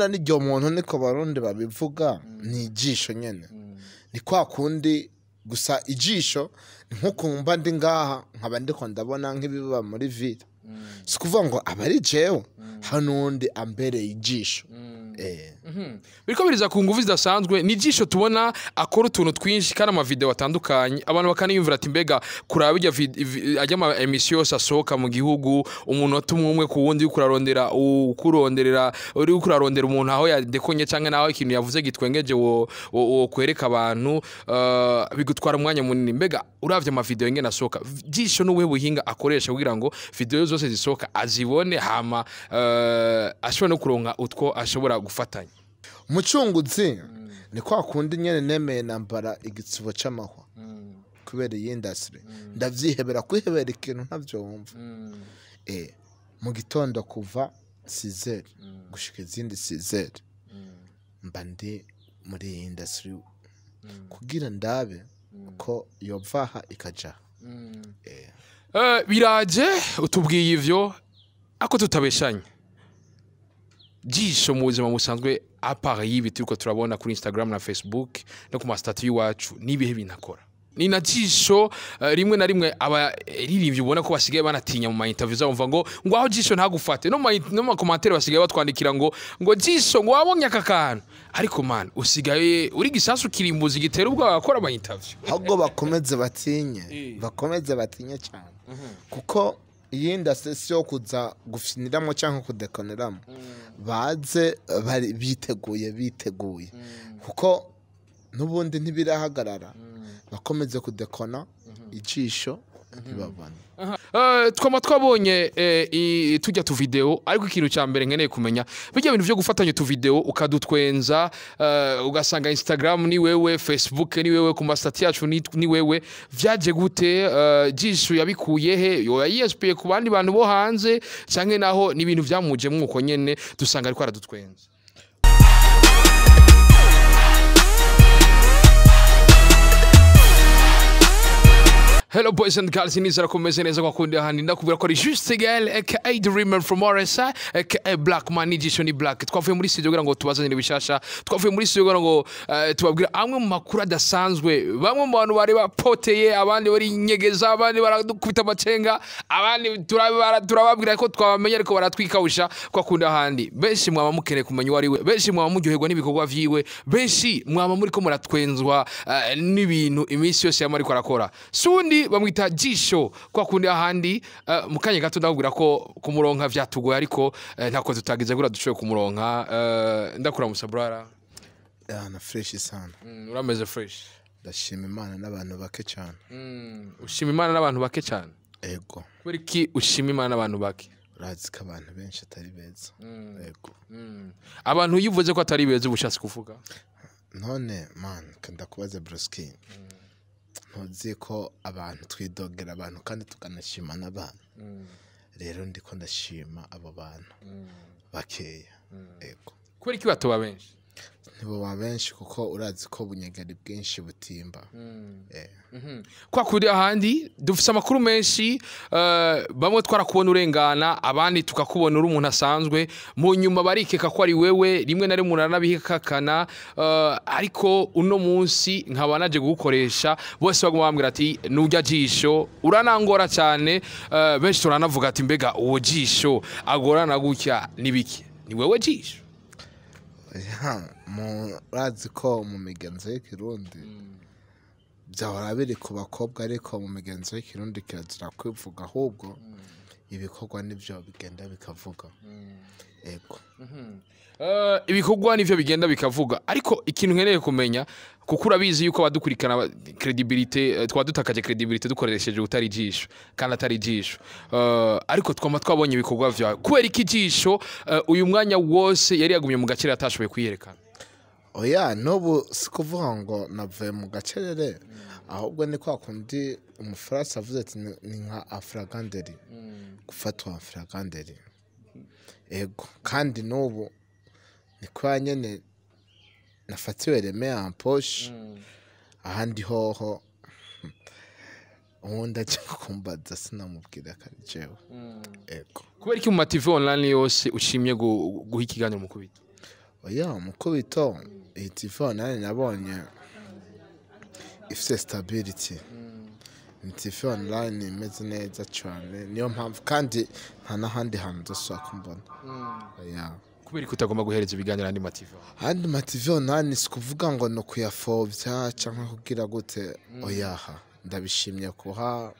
Izina n'iryo muntu niko Barundi babivuga, ni ijisho nyene. Ni kwa kundi gusa ijisho ni nko kumva ndi ngaha nkaba ndiko ndabona nk'ibiba muri ville. Si kuvuga ngo aba ari jewe, hari n'uwundi ambereye ijisho. Biriko biriza ku nguvu zidasanzwe. Ni ijisho tubona akora utuntu twinshi kandi amavideo atandukanye, abantu bakaniyumvira ati mbega kuraba bijya ajya ama emission yose asohoka mu gihugu, umunota umwe umwe ku wundi, uriko urarondera ukuronderera, uri kurarondera umuntu aho yadekonye canke naho ikintu yavuze gitwengeje wo kwereka abantu, bigutwara umwanya munini. Mbega uravye amavideo ingene asohoka, Jisho n'ubuhe buhinga akoresha kugira ngo video zose zisohoka azibone, hama ashobore no kuronka utwo ashobora gufatanya? Umucunguzi ni kwa kundi nyene nemeye nambara igitsubo c'amahwa kubera iyi industry, ndavyihebera kwihebera ikintu ntavyo wumva. Mu gitondo kuva 6h gushika izindi 6h mba ndi muri iyi industry kugira ndabe ko yovaha ikaja. Biraje utubwiye ivyo ako tutabeshanye. Jisho mu buzima busanzwe, à part y'ibi turiko turabona kuri Instagram na Facebook no ku ma statut y'iwacu, n'ibihe bintu akora? Ni na Jisho rimwe na rimwe abaririmbyi ubona ko basigaye banatinya mu ma interview zabo, mva ngo aho Jisho ntagufate, no ma commentaire basigaye batwandikira ngo Jisho ngo wabonye aka kantu, ariko man usigaye uri gisasu kirimbuzi gitera ubwoba akora ama interview. Ahubwo bakomeze batinye, bakomeze batinye cyane, kuko iyi industry si yo kuza gufiniramo cyangwa kudekoneramo. Baze bari biteguye, kuko n'ubundi ntibirahagarara. Bakomeze kudekona ijisho ntibabone. Twama twabonye tujya tu video, ariko ikintu cya mbere nkeneye kumenya, bijya bintu byo gufatanya tu video ukadutwenza, ugasanga Instagram ni wewe, Facebook ni wewe, ku ma statut yacu ni wewe, vyaje gute? Jisho yabikuye he? Yo yiyespiye ku bandi bantu bo hanze canke naho ni ibintu vyamujemwo uko nyene dusanga ariko aradutwenza? Hello boys and girls, nizera ko mumeze neza kwa kundi ahandi. Ndakubwira ko ari Juste Gael aka Dreamer from RSI aka Black Man, Jisho ni Black. Twavuye muri studio kugira ngo tubazanire bishasha, twavuye muri studio kugira ngo tubabwire amwe mu makuru adasanzwe. Bamwe mu bantu bari bapoteye, abandi bari nyegeza, abandi baradukubita amacenga, abandi turababwira ko twabamenye ariko baratwikawusha kwa kundi ahandi. Benshi mwaba mukeneye kumenya uwo ari we, benshi mwaba muryoherwa n'ibikorwa vyiwe, benshi mwaba muriko muratwenzwa n'ibintu iminsi yose yama ariko arakora. Sundi bamwita Jisho kwa kundi ahandi. Mu kanya gato ndakubwira ko kumuronka vyatugoye, ariko ntako tutagize gura dushoboye kumuronka. Ndakura musabrara. Na fresh sana. Urameze fresh? Ndashima Imana n'abantu bake cyane. Ushima Imana n'abantu bake cyane? Ego. Kubera iki ushima Imana n'abantu bake? Urazi ko abantu benshi atari beza. Ego. Abantu iyo uvuze ko atari beza ubushatse kuvuga? None man, ndakubaze broski, ntuzi ko abantu twidogera abantu kandi tukanashima n'abantu? Rero ndiko ndashima abo bantu bakeya. Ego. Kubera iki batoba benshi? Ntiboba benshi kuko urazi ko bunyegeri bwinshi butimba. Kwa kuri ahandi dufise amakuru menshi, bamwe twarakubona urengana, abandi tukakubona uri umuntu asanzwe, mu nyuma barikeka ko ari wewe, rimwe na rimwe uranabihakana, ariko uno munsi nkaba naje kugukoresha, bose baguma bambwira ati nujya Jisho uranangora cyane, benshi turanavuga ati mbega uwo Jisho agorana gutya nibiki? Ni wewe Jisho? Murazi ko mu migenzo y'ikirundi byahora biri ku bakobwa, ariko mu migenzo y'ikirundi kirazira kwivuga, ahubwo ibikorwa nivyo bigenda bikavuga. Ego. Ibikorwa nivyo bigenda bikavuga, ariko ikintu nkeneye kumenya, kuko urabizi yuko abadukurikirana credibility, twadutakaje credibility dukoresheje utari Jisho kandi atari Jisho, ariko twama twabonye ibikorwa vyawe. Kubera iki Jisho uyu mwanya wose yari yagumye mu gacerere atashoboye kwiyerekana? Oya, n'ubu si kuvuga ngo navuye mu gacerere, ahubwo ni kwa kundi umufaransa avuze ati ni nka afraganderi, gufatwa afraganderi. Ego, kandi n'ubu ni kwa nyene nafatiwe reme en poche, ahandi hoho uwundi aje kumbaza sinamubwira ko ari jewe. Ego. Kubera iki mu ma TV online yose ushimye guha ikiganiro Mukubito? Oya, umukubito, iyi TV Online nabonye ifite stability, ni TV Online imeze neza cyane, niyo mpamvu kandi nta n'ahandi hantu udashobora kumbona. Oya. Kubera ko utagomba guhereza ibiganiro andi ma TV? Andi ma TV Online si kuvuga ngo ni ukuyafobya cyangwa kugira gute, oyaha, ndabishimye kuha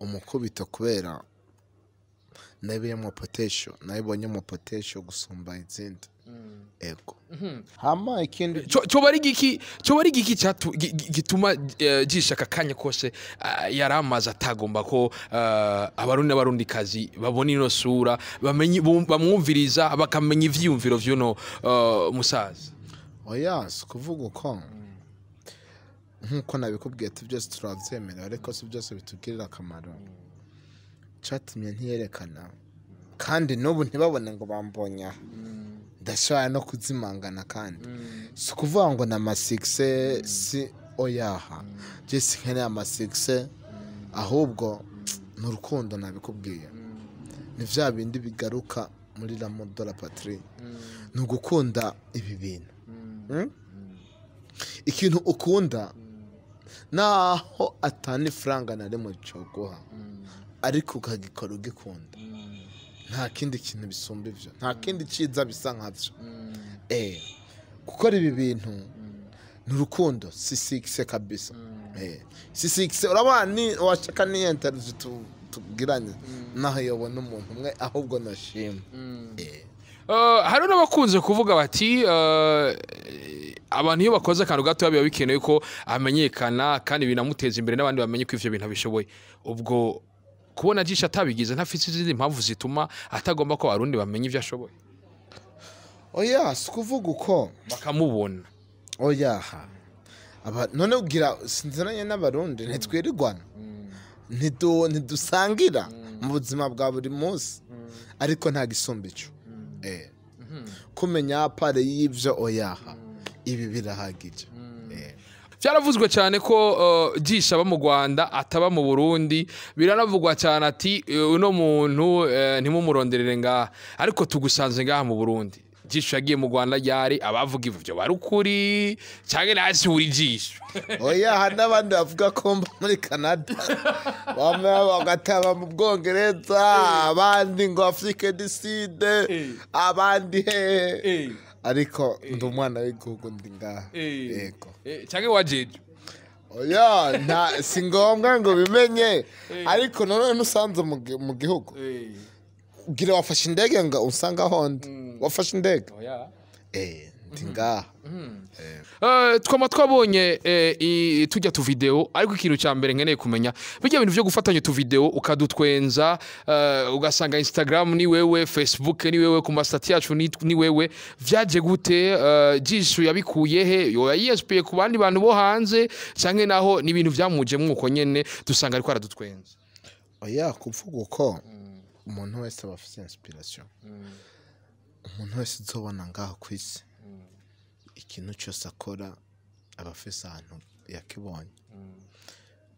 umukubito kubera nabiyemo potential, nabibonyemo potential gusumba izindi. Ego, hama ikindi Coba ari igiki gituma Jisho aka kanya kose yari amaze atagomba ko Abarundi n'Abarundikazi babona ino sura, bamenye, bamwumviriza, bakamenya ivyiyumviro vy'uno musaza? Oya, si ukuvuga uko, nk'uko nabikubwiye ati byose turabyemera, ariko si byose bitugirira akamaro. Cyatumye ntiyerekana kandi n'ubu ntibabone ngo bambonye aha, ndashobora no kuzimangana, kandi si ukuvuga ngo ni ama succès, si oyaha, je sinkeneye ama succès, ahubwo ni urukundo. Nabikubwiye, ni vya bindi bigaruka muri l'amour de la patrie, ni ugukunda ibi bintu. Ikintu ukunda, naho atani faranga na rimwe coguha, ariko ukagikora ugikunda, nta kindi kintu bisumba ivyo, nta kindi ciza bisa nkavyo. Gukora ibi bintu ni urukundo, si succès kabisa. Si succès. Urabona, ni washaka ni interview tugiranye, naho yobona umuntu umwe, ahubwo nashima. Hari n'abakunze kuvuga bati abantu iyo bakoze akantu gato biba bikenewe ko amenyekana, kandi binamuteza imbere, n'abandi bamenye ko ivyo bintu abishoboye. Ubwo kubona Jisho atabigize, ntafite izindi mpamvu zituma atagomba ko Abarundi bamenye ivyo ashoboye? Oya, si ukuvuga uko. Bakamubona. Oyaha, aba none ugira sinziranye n'Abarundi, ntitwirirwana, ntidusangira mu buzima bwa buri munsi, ariko nta gisumba ico. Kumenya part y'ivyo, oyaha, ibi birahagije. Byaravuzwe cyane ko Jisho aba mu Rwanda, ataba mu Burundi. Biranavugwa cyane ati uno muntu ntimumuronderere ngaha, ariko tugusanze ngaha mu Burundi. Jisho yagiye mu Rwanda ryari? Abavuga ivyo bari ukuri cyangwa nasi uri Jisho? Oya, hari n'abandi bavuga ko mba muri Canada, bamwe bagataba mu Bwongereza, abandi ngo Afrique du Sud, abandi hehe, ariko ndi umwana w'igihugu, ndi ngaha, yego. Cyangwa wajeje? Oya, nta si ngombwa ngo bimenye, ariko none nusanze mu gihugu, ugira wafashe indege ngo usanga hondi wafashe indege? Oya. Ndi ngaha. Twama twabonye tujya tu video, ariko ikintu cya mbere nkeneye kumenya, bijya bintu byo gufatanya tu video ukadutwenza, ugasanga Instagram ni wewe, Facebook ni wewe, ku ma status yacu ni wewe, vyaje gute? Jisho yabikuye he? Yo yiyespiye ku bandi bantu bo hanze, canke naho ni ibintu vyamujemwo uko nyene dusanga ariko aradutwenza? Oya, kuvuga uko, umuntu wese aba afite inspiration. Umuntu wese uzobona ngaho ku isi, ikintu cyose akora aba afise ahantu yakibonye.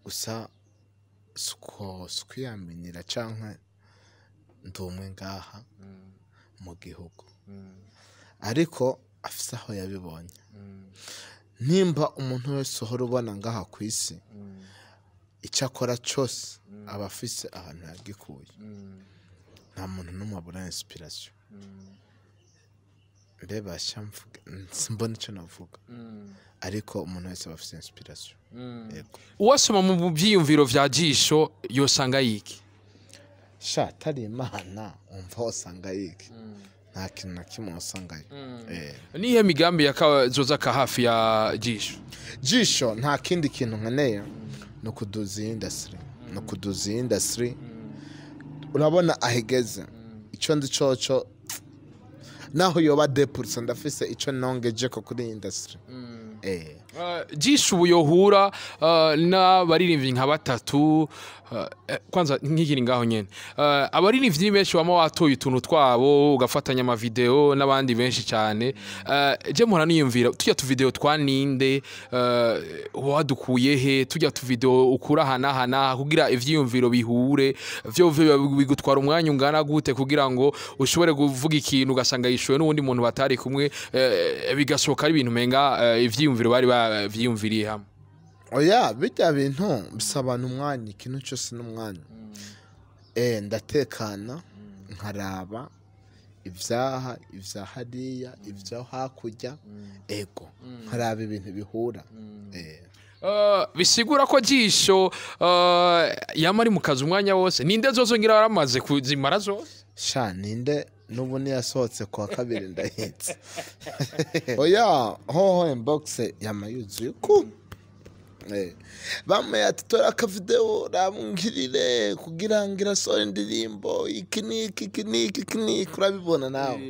Gusa si ukwiyamenyera canke ndi umwe ngaha mu gihugu, ariko afise aho yabibonye. Nimba umuntu wese uhora ubona ngaha ku isi, icyo akora cyose aba afise ahantu yagikuye. Nta muntu n'umwe abura inspiration. Mbebasha mvuge, simbona icyo navuga, ariko umuntu wese aba afise inspiration, yego. Uwasoma mu byiyumviro vya Jisho yosanga yiki? Sha, atari Imana, wumva wasanga yiki? Nta kintu na kimwe wasangayo. Nihe migambi yakazoza ka hafi ya Jisho? Jisho nta kindi kintu nkeneye, ni ukuduza iyi industry, ni ukuduza iyi industry. Urabona ahigeze, icyo ndi coco, naho yoba 2%, ndafise icyo nongeje ko kuri iyi industry. Jisho ubu yohura n'abaririmbyi nka batatu, kwanza nkikiri ngaho nyene, abaririmbyi ni benshi bama watoye utuntu twabo ugafatanya amavideo n'abandi benshi cyane. Je mpora niyumvira tujya tuvideo twa ninde, wadukuye he tujya tuvideo ukura hana kugira ivyiyumviro bihure, vyo bigutwara umwanya ungana gute kugira ngo ushobore kuvuga ikintu ugasanga yishuwe n'uwundi muntu batari kumwe, bigasohoka ari ibintu menga ivyiyumviro bari bavyiyumviriye hamwe? Oya, bijya bintu bisabana umwanya, ikintu cyose n'umwanya. Ndatekana nkaraba ibyaha ibya hariya ibyo hakurya, ego nkaraba ibintu bihura. Bisigura ko Jisho yama ari mu kazi umwanya wose. Ninde zozo ngira waramaze kuzimara zose? Sha ninde n'ubu niyasohotse kuwa kabiri ndahetse. Oya, hoho inbox yama yuzuye ku bamwe ati tora akavideo ramungirire kugira ngo irasohore indirimbo iki n'iki iki n'iki iki n'iki, urabibona nawe.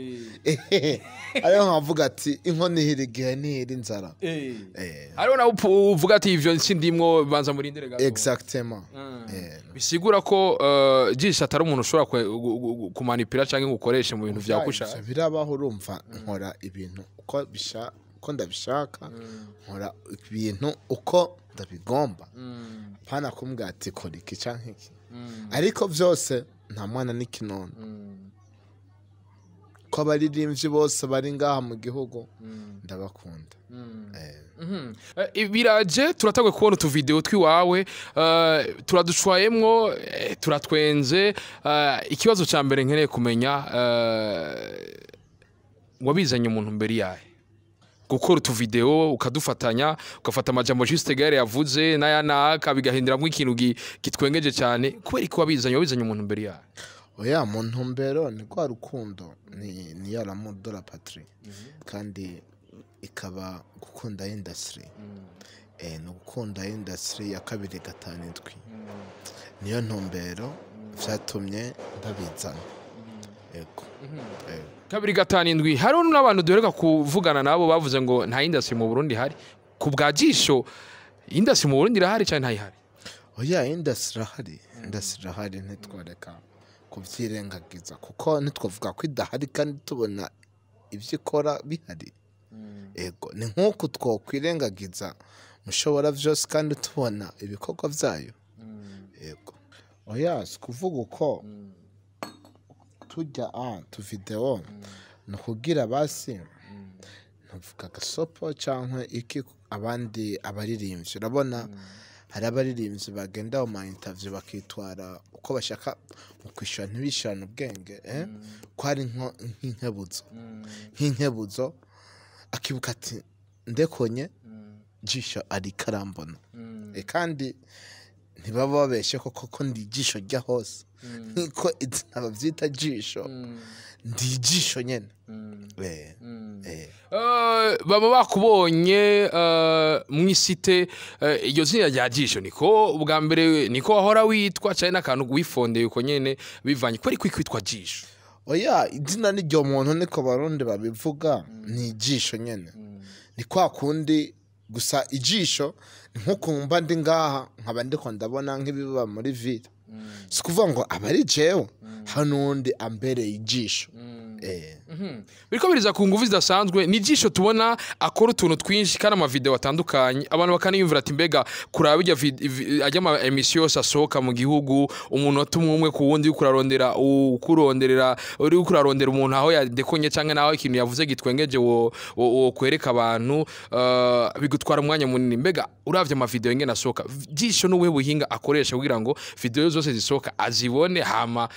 Ariyo nkavuga ati inkono ihira igihe ntihira inzara. Hariho nawe uvuga ati ivyo sindimwo, banza murindire gato. Exactement. Bisigura ko Jisho atari umuntu ushobora kumanipira canke ngo ukoreshe mu bintu vyakusha. Ivyo birabaho, urumva nkora ibintu uko uko ndabishaka, nkora ibintu uko ndabigomba, pana kumbwira ati kora iki canke iki. Ariko vyose nta mwana n'ikinono, ko abaririmbyi bose bari ngaha mu gihugu ndabakunda. Biraje turatangwe kubona utuvideo twiwawe, turadushwayemwo, turatwenze. Ikibazo ca mbere nkeneye kumenya, wabizanye umuntu mbere yahe gukora utuvideo ukadufatanya, ugafata amajambo Juste Gaël yavuze n'aya naka bigahinduramwo ikintu gitwengeje cyane, kubera ko wabizanye umuntu mbere yahe? Oya, mu ntumbero ni rwa rukundo, ni ya l'amour de la patrie, kandi ikaba gukunda industry, ni ugukunda industry ya 257, niyo ntumbero vyatumye ndabizana. Ego. 257. Hariho n'abantu duheruka kuvugana nabo bavuze ngo nta industry mu Burundi hari. Ku bwa Jisho, industry mu Burundi irahari cyane ntayihari? Oya, industry irahari, industry irahari, ntitworeka kuvyirengagiza kuko ntitwavuga ko idahari kandi tubona ivyo ikora bihari. Ego, ni nk'uko twokwirengagiza mushobora vyose kandi tubona ibikorwa vyayo. Ego. Oya, si kuvuga uko tujya a tuvideo ni ukugira basi ntuvuga agasopo canke iki abandi abaririmbyi. Urabona hari abaririmbyi bagenda mu ma interview bakitwara uko bashaka mu kwishura, ntibishurane ubwenge, ko ari nk'inkebuzo akibuka ati ndekonye Jisho ariko arambona. Kandi ntibaba babeshe koko ko ndi ijisho rya hose, niko izina bavyita Jisho, ndi ijisho nyene. Baba bakubonye mw'isite, iryo zina rya Jisho niko ubwa mbere niko wahora witwa cyane n'akantu wifondeye uko nyene bivanye kubera ko kwitwa Jisho? Oya, izina ni ryo muntu, niko Barundi babivuga, ni ijisho nyene. Ni kwa kundi gusa ijisho ni nko mba ndi ngaha nkaba ndiko ndabona nk'ibiba muri ville, si kuvuga ngo aba ari jewe, hano undi ambereye ijisho. Biriko biriza ku nguvu zidasanzwe. Ni Jisho tubona akora utuntu twinshi kandi amavideo atandukanye, abantu bakaniyumvira ati mbega kuraba ijya ajya ama emission yose asohoka mu gihugu, umunota umwe umwe ku wundi, uriko urarondera ukuronderera, uriko urarondera umuntu aho yadekonye canke naho ikintu yavuze gitwengeje wo kwereka abantu, bigutwara umwanya munini. Mbega uravye amavideo ingene asohoka, Jisho n'ubuhe buhinga akoresha kugira ngo video zose zisohoka azibone, hama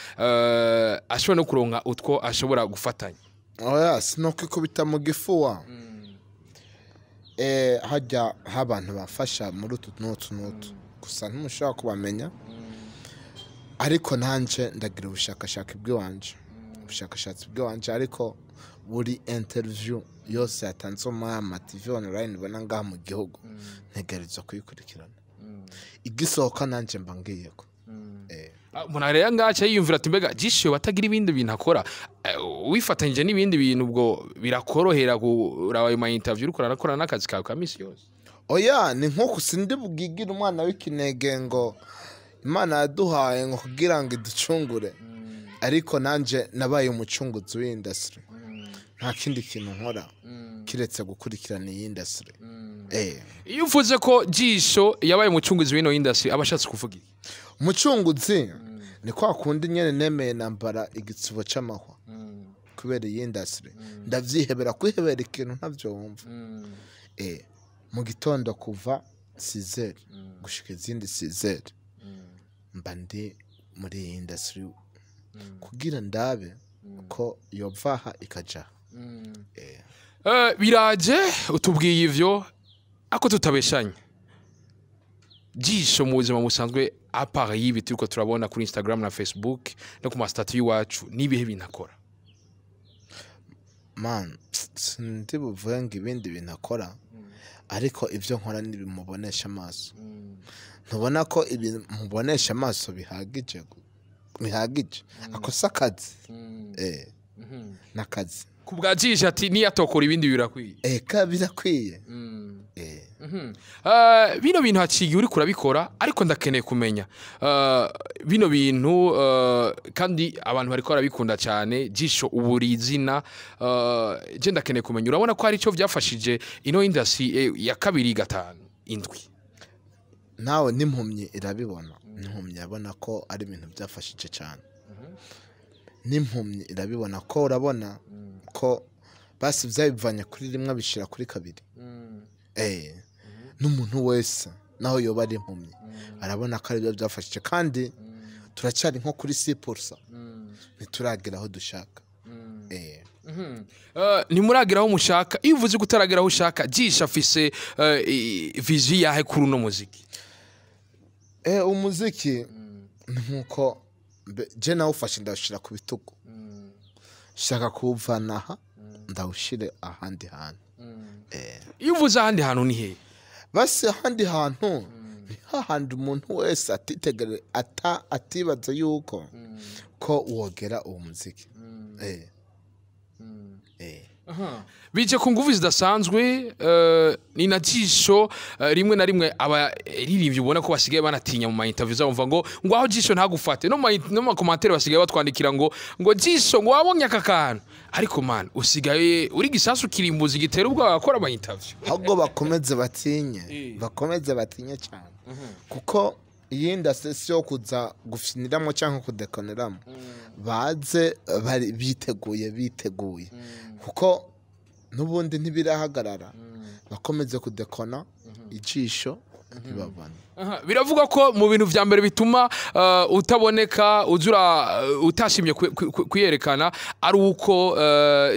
ashobore no kuronka utwo ashobora gufatanya? Oya, sinokwikubita mu gifuwa. Hajya abantu bafasha muri utu n'utu n'utu, gusa ntimushobora kubamenya, ariko nanje ndagira ubushakashatsi bw'iwanje, ariko buri interview yose yatanzwe muri ama TV online ubona ngaha mu gihugu ntegerezwa kuyikurikirana, igisohoka nanje mba ngiyeko. Umuntu arera ngaca yiyumvira ati mbega Jisho batagira ibindi bintu akora, wifatanyije n'ibindi bintu ubwo birakorohera kuraba ayo ma interview uriko urakora n'akazi kawe ka misi yose? Oya, ni nko sindi bwigire umwana w'ikinege ngo Imana yaduhaye ngo kugira ngo iducungure, ariko nanje nabaye umucunguzi w'industry. Nta kindi kintu nkora kiretse gukurikirana iyi industry. Iyo uvuze ko Jisho yabaye umucunguzi w'ino industry, aba ashatse kuvuga iki? Umucunguzi ni kwa kundi nyene nemeye nambara igitsubo c'amahwa kubera iyi industry, ndavyihebera kwihebera ikintu ntavyo wumva. Mu gitondo kuva 6h gushika izindi 6h mba ndi muri iyi industry kugira ndabe ko yovaha ikaja. Biraje utubwiye ivyo, ako tutabeshanye, Jisho mu buzima busanzwe, à part y'ibi turiko turabona kuri Instagram na Facebook no ku ma statut y'iwacu, n'ibihe bintu akora? Man, sindi buvuge ngo ibindi bintu akora, ariko ibyo nkora nibimubonesha amaso. Ntubona ko ibintu mubonesha amaso bihagije? Bihagije, ako si akazi? N'akazi. Ku bwa Jisho ati niyatokora ibindi birakwiye. Eka, birakwiye. Bino bintu haciye uriko urabikora, ariko ndakeneye kumenya bino bintu, kandi abantu bariko barabikunda cyane. Jisho uburi izina, je ndakeneye kumenya, urabona ko hari ico vyafashije ino industry ya 257? Nawe n'impumyi irabibona. N'impumyi irabona ko ari ibintu byafashije cyane. N'impumyi irabibona ko, urabona ko basi byabivanye kuri rimwe bishyira kuri kabiri. N'umuntu wese naho yoba ari impumyi arabona ko aribyo byafashije, kandi turacyari nko kuri 6%, ntituragera aho dushaka. Ntimuragera aho mushaka. Iyo uvuze ko utaragera aho ushaka, Jisho afise vision yahe kuri uno muziki? Umuziki ni nkuko je nawufashe ndawushyira ku bitugu, shaka kuwuvana aha ndawushyire ahandi hantu. Iyo uvuze ahandi hantu ni hehe? Basi ahandi hantu ni hahandi umuntu wese atitegere ata atibaza yuko ko wogera uwo muziki. Bije ku nguvu zidasanzwe. Ni na Jisho, rimwe na rimwe abaririmbyi ubona ko basigaye banatinya mu ma interview zabo, mva ngo aho Jisho ntagufate, no mu commentaire basigaye batwandikira ngo Jisho ngo wabonye aka kantu, ariko man, usigaye uri gisasu kirimbuzi gitera ubwo abakora ama interview. Ahubwo bakomeze batinye, bakomeze batinye cyane, kuko iyi si yo kuza gufiniramo cyangwa kudekoneramo. Baze bari biteguye, kuko n'ubundi ntibirahagarara. Bakomeze kudekona, ijisho ntibabona. Aha, biravugwa ko mu bintu vya mbere bituma utaboneka, uzura utashimye kwiyerekana ari uko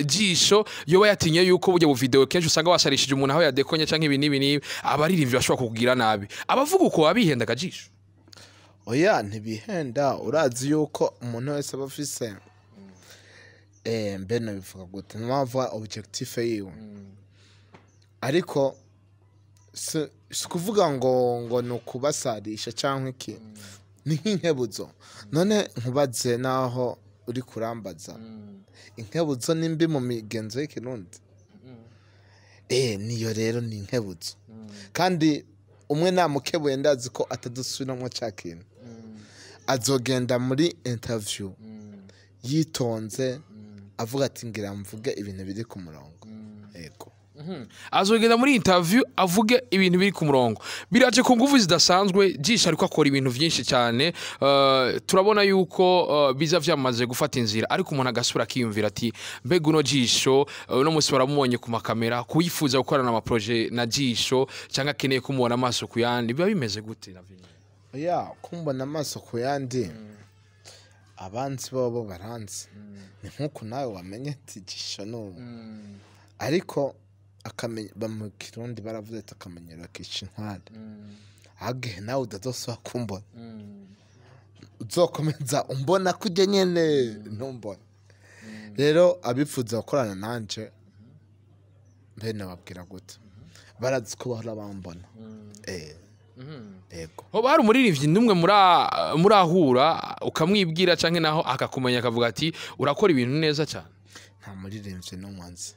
Jisho yoba yatinye yuko burya bu video kenshi usanga wasarishije umuntu aho yadekonye canke ibi n'ibi n'ibi, abaririmbyi bashobora kukugira nabi. Abavuga uko wabihenda akajisho? Oya, ntibihenda. Urazi yuko umuntu wese aba afise, mbe nabivuga gute, mpamvu objectif yiwe, ariko si kuvuga ngo ni ukubasarisha cyangwa iki, ni nk'inkebuzo. None nkubaze, naho uri kurambaza, inkebuzo ni mbi mu migenzo y'ikirundi? Niyo rero ni inkebuzo, kandi umwe namukebuye ndazi ko atadusubiramo cya kintu. Azogenda muri interview yitonze, avuga ati ngira mvuge ibintu biri ku murongo. Yego. Azogenda muri interview avuge ibintu biri ku murongo. Biraje ku nguvu zidasanzwe. Jisho ariko akora ibintu vyinshi cyane. Turabona yuko biza vyamaze gufata inzira, ariko umuntu agasubira akiyumvira ati mbega uno Jisho, uno munsi baramubonye ku makamera, kuyifuza gukorana ama projet na Jisho cyangwa akeneye kumubona amaso ku yandi, biba bimeze gute navyo? Ya, kumbona amaso ku yandi, abanzi bobo baranzi, ni nk'uku nawe wamenye ati Jisho n'ubu, ariko mu Kirundi baravuze ati akamenyero kica inkware. Ahubwo nawe utazosubira kumbona, uzokomeza umbona kujya nyene ntumbona. Rero abifuza gukorana nanje, mbe nababwira gute? Barazi ko bahora bambona. Yego. Hoba hari umuririmbyi n'umwe murahura ukamwibwira, canke naho akakumenya akavuga ati urakora ibintu neza cyane? Nta muririmbyi n'umwe nzi.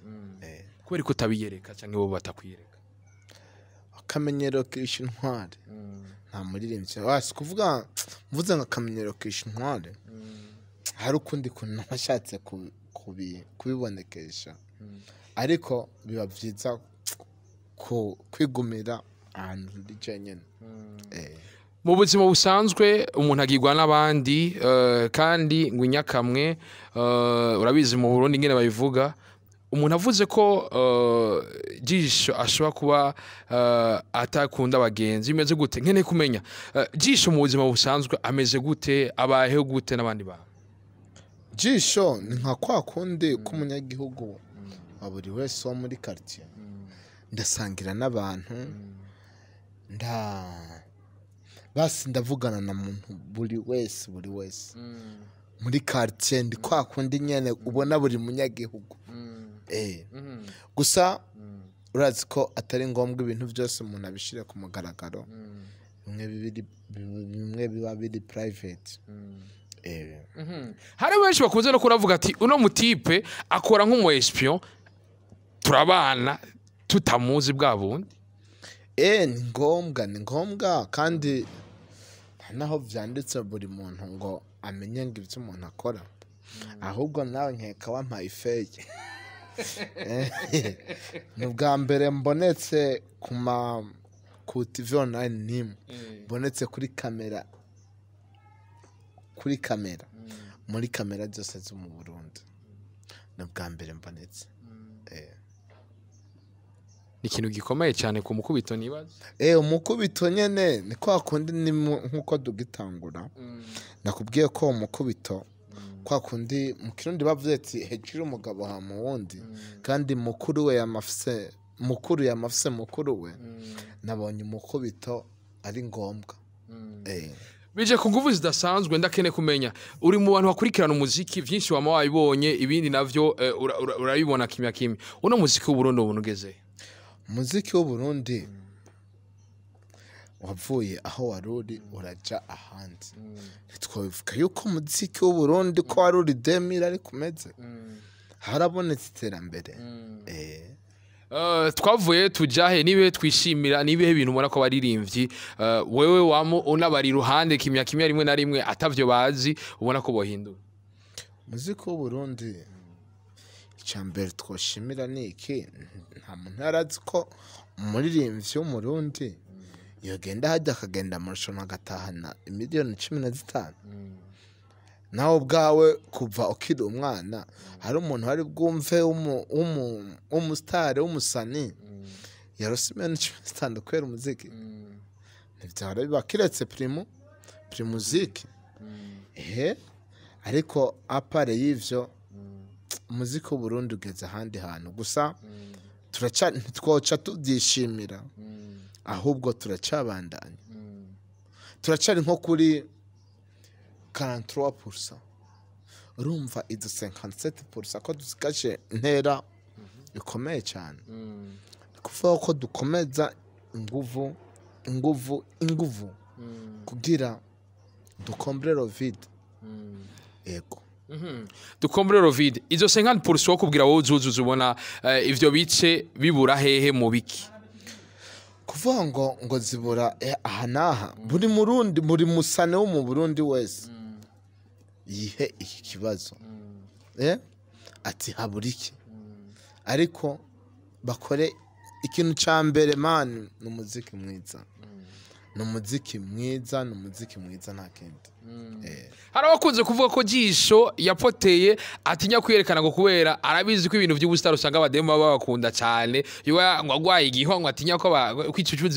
Kubera ko utabiyereka canke bo batakwiyereka? Akamenyero kisha intwari. Nta muririmbyi wasi kuvuga mvuze ngo akamenyero kisha intwari, hari ukundi kuntu nashatse kubibonekesha, ariko biba byiza kwigumira ahantu uri jenyine. Mu buzima busanzwe umuntu agirwa n'abandi, kandi ngo inyakamwe, urabizi mu Burundi ingene babivuga, umuntu avuze ko Jisho ashobora kuba atakunda abagenzi, bimeze gute? Nkeneye kumenya Jisho mu buzima busanzwe ameze gute, abayeho gute n'abandi bantu? Jisho ni nka kwa kundi k'umunyagihugu wa buri wese wo muri quartier. Ndasangira n'abantu, basi ndavugana na muntu buri wese muri quartier. Ndi kwa kundi nyene ubona buri munyagihugu. Gusa urazi ko atari ngombwa ibintu byose umuntu abishire ku mugaragaro, bimwe biba biri private. Hari benshi bakunze no kuravuga ati uno mutipe akora nk'umu espion, turabana tutamuzi bwa bundi. Ni ngombwa, ni ngombwa, kandi naho vyanditse buri muntu ngo amenye ngo ivyo umuntu akora. Ahubwo nawe nkeka wampaye ifeye. Ni ubwa mbere mbonetse ku TV online nimwe, mbonetse kuri kamera, kuri kamera, muri kamera zose zo mu Burundi. Ni ubwa mbere mbonetse. Ni ikintu gikomeye cyane ku mukubito nibaza. Umukubito nyene ni kwa kundi, ni nkuko dugitangura nakubwiye ko umukubito kwa kundi mu Kirundi bavuze ati hejuru umugabo ha mu wundi, kandi mukuru we yamafise mukuru yamafise mukuru we. Nabonye umukubito ari ngombwa. Bije ku nguvu zidasanzwe. Ndakene kumenya, uri mu bantu bakurikirana umuziki, vyinshi wama wabibonye, ibindi navyo urabibona kimya kimya. Uno muziki w'Uburundi ubuntu ugeze? Umuziki w'Uburundi wavuye aho waruri uraja ahandi. Ntitwabivuga yuko umuziki w'Uburundi ko waruri 2000 ariko umeze, harabonetse iterambere. Twavuye tujahe, nibe twishimira, nibihe bintu ubona ko baririmbyi, wewe wamo unabari iruhande kimya kimya rimwe na rimwe atavyo bazi, ubona ko bohindura? Umuziki w'Uburundi icya mbere twoshimira ni iki: nta muntu yarazi ko umuririmbyi w'Umurundi yogenda hajya akagenda mu rushanwa agatahana 15 miliyoni. Nawe ubwawe kuva ukiri umwana hari umuntu wari bwumve w'umusitari w'umusani yarose 15 miliyoni kubera umuziki? Ntibyahora biba kiretse Primuziki. Ehe, ariko à part y'ivyo, umuziki w'Uburundi ugeze ahandi hantu. Gusa turaca ntitwoca tubyishimira, ahubwo turacabandanya, turacari nko kuri 43%. Urumva izo 57% ko dusigaje intera ikomeye cyane. Ni kuvuga ko dukomeza inguvu, inguvu, inguvu kugira dukombre le vide. Yego. Dukombre le vide. Izo 50% wo kubwira wowe uzuzuza, ubona ivyo bice bibura hehe, mu biki? Kuvuga ngo zibura aha n'aha, buri Murundi, buri musane wo mu Burundi wese yihe iki kibazo, ati habura iki? Ariko bakore ikintu ca mbere man, ni umuziki mwiza, ni umuziki mwiza, ni umuziki mwiza, nta kindi. Hari abakunze kuvuga ko Jisho yapoteye atinya kwiyerekana ngo kubera arabizi ko ibintu by'ubusitari usanga abademu baba babakunda cyane, iwa ngo agwaye igihwa ngo atinya ko ko icucu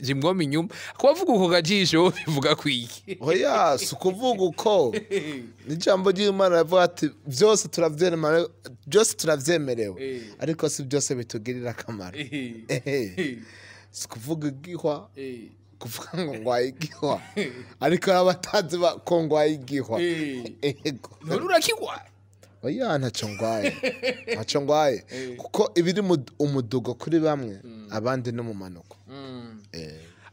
zimwoma inyuma. Kubavuga uko ga Jisho bivuga kwiki? Oya, si ukuvuga uko. N'ijambo ry'Imana rivuga ati byose turavyemerewe, byose turavyemerewe, ariko si byose bitugirira akamaro. Si kuvuga igihwa, kuvuga ngo ngwaye igihwa, ariko abatazi ko ngwaye igihwa. Ego. None urakigwa? Oya, ntacyo ngwaye, ntacyo ngwaye, kuko ibiri umudugo kuri bamwe, abandi no mu manuko.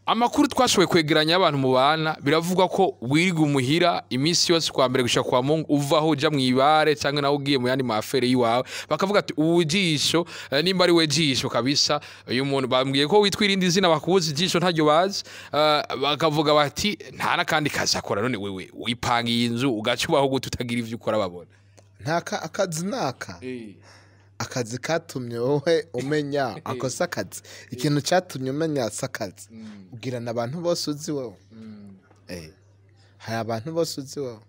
Amakuru twashoboye kwegeranya abantu mu bana, biravugwa ko wirirwa umuhira iminsi yose kwa mbere gushika kwa Mungu, uvaho uja mwibare cyangwa nawe ugiye mu yandi ma affaires yiwawe. Bakavuga ati ubu Jisho, nimba ari we Jisho kabisa, uyu muntu bambwiye ko witwa irindi zina, bakubuza Ijisho ntaryo bazi. Bakavuga bati nta n'akandi kazi akora. None wewe wipangiye inzu ugaca ubaho gute utagira ivyo ukora babona? Ntaka akazi naka akazi katumye wowe umenya ako si akazi. Ikintu cyatumye umenya si akazi. Ubwirana abantu bose uzi wowe. Hari abantu bose uzi wowe.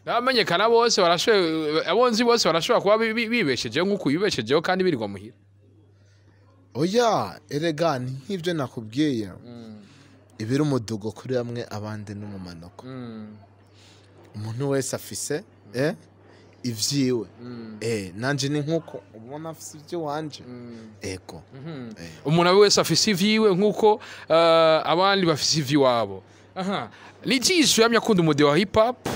N'abamenyekana bose barashoboye, abonzi bose barashobora kuba bibeshejeho nk'uko wibeshejeho kandi birirwa muhira. Oya, erega ni nk'ibyo nakubwiye, ibiri umudugo kuri bamwe, abandi n'umumanuko. Umuntu wese afise ivyiwe. Nanje ni nkuko ubona afise ivy'iwanje, ego. Umuntu wese afise ivyiwe nk'uko abandi bafise ivy'iwabo. Aha ni Jisho yamye akunda umude wa hip hop.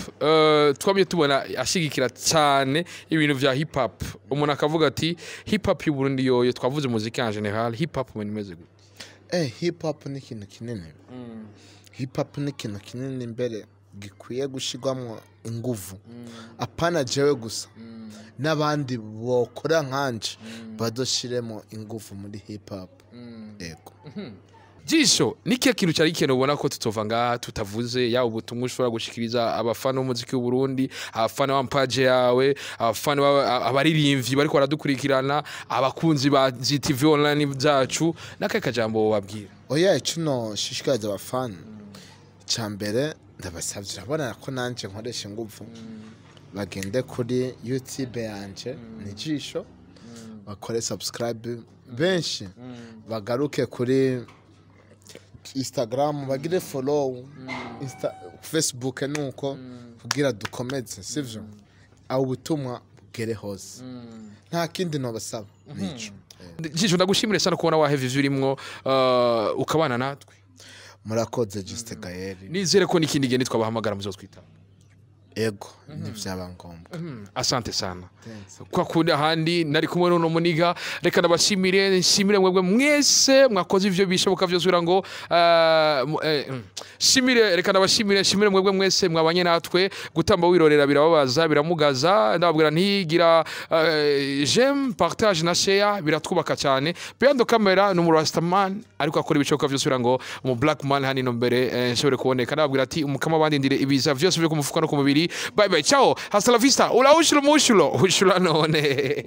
Twamye tubona ashigikira cyane ibintu vya hip hop. Umuntu akavuga ati hip hop y'u Burundi yoyo, twavuze muziki en général, hip hop umuntu imeze gute? Hip hop ni ikintu kinini. Hip hop ni ikintu kinini mbere gikwiye gushirwamwo inguvu, apana jewe gusa, n'abandi bokora nkanje badoshiremo inguvu muri hip hop, ego. Jisho, ni kihe kintu cyari ikintu ubona ko tutova ngaha tutavuze, yaba ubutumwa ushobora gushikiriza abafana b'umuziki w'u Burundi, abafana ba page yawe, abafana abaririmbyi bariko baradukurikirana, abakunzi ba GTV online zacu, n'akahe kajambo wobabwira? Oya, ico noshishikariza abafana icya mbere, ndabasavye, urabona ko nanje nkoresha inguvu, bagende kuri YouTube yanje ni Jisho, bakore subscribe benshi, bagaruke kuri Instagram bagire follow, Facebook nuko, kugira dukomeze, sivyo? Aho ubutumwa bugere hose. Nta kindi nobasaba, nico. Jisho, ndagushimire sana kubona wahevye ivyo urimwo, ukabana natwe. Murakoze, Juste Gael. Nizere ko n'ikindi gihe nitwabahamagara muzotwitaba. Ego, ntivyaba ngombwa. Asante sana. Thanks. Kwa kundi ahandi nari kumwe n'uno muniga. Reka ndabashimire, nshimire mwebwe mwese mwakoze ivyo bishoboka vyose kugira ngo shimire. Reka ndabashimire, nshimire mwebwe mwese mwabanye natwe. Gutamba wirorera birababaza, biramugaza. Ndababwira ntigira j'aime, partage na share, biratwubaka cyane. Behind the camera ni umu Rastaman, ariko akora ibishoboka vyose kugira ngo mu Black Man hano mbere nshobore kuboneka. Ndababwira ati umukama bandindire ibiza vyose byo ku mufuka no ku mubiri. Bye bye, ciao, hasta la vista, ula ushulo mushulo ushula none.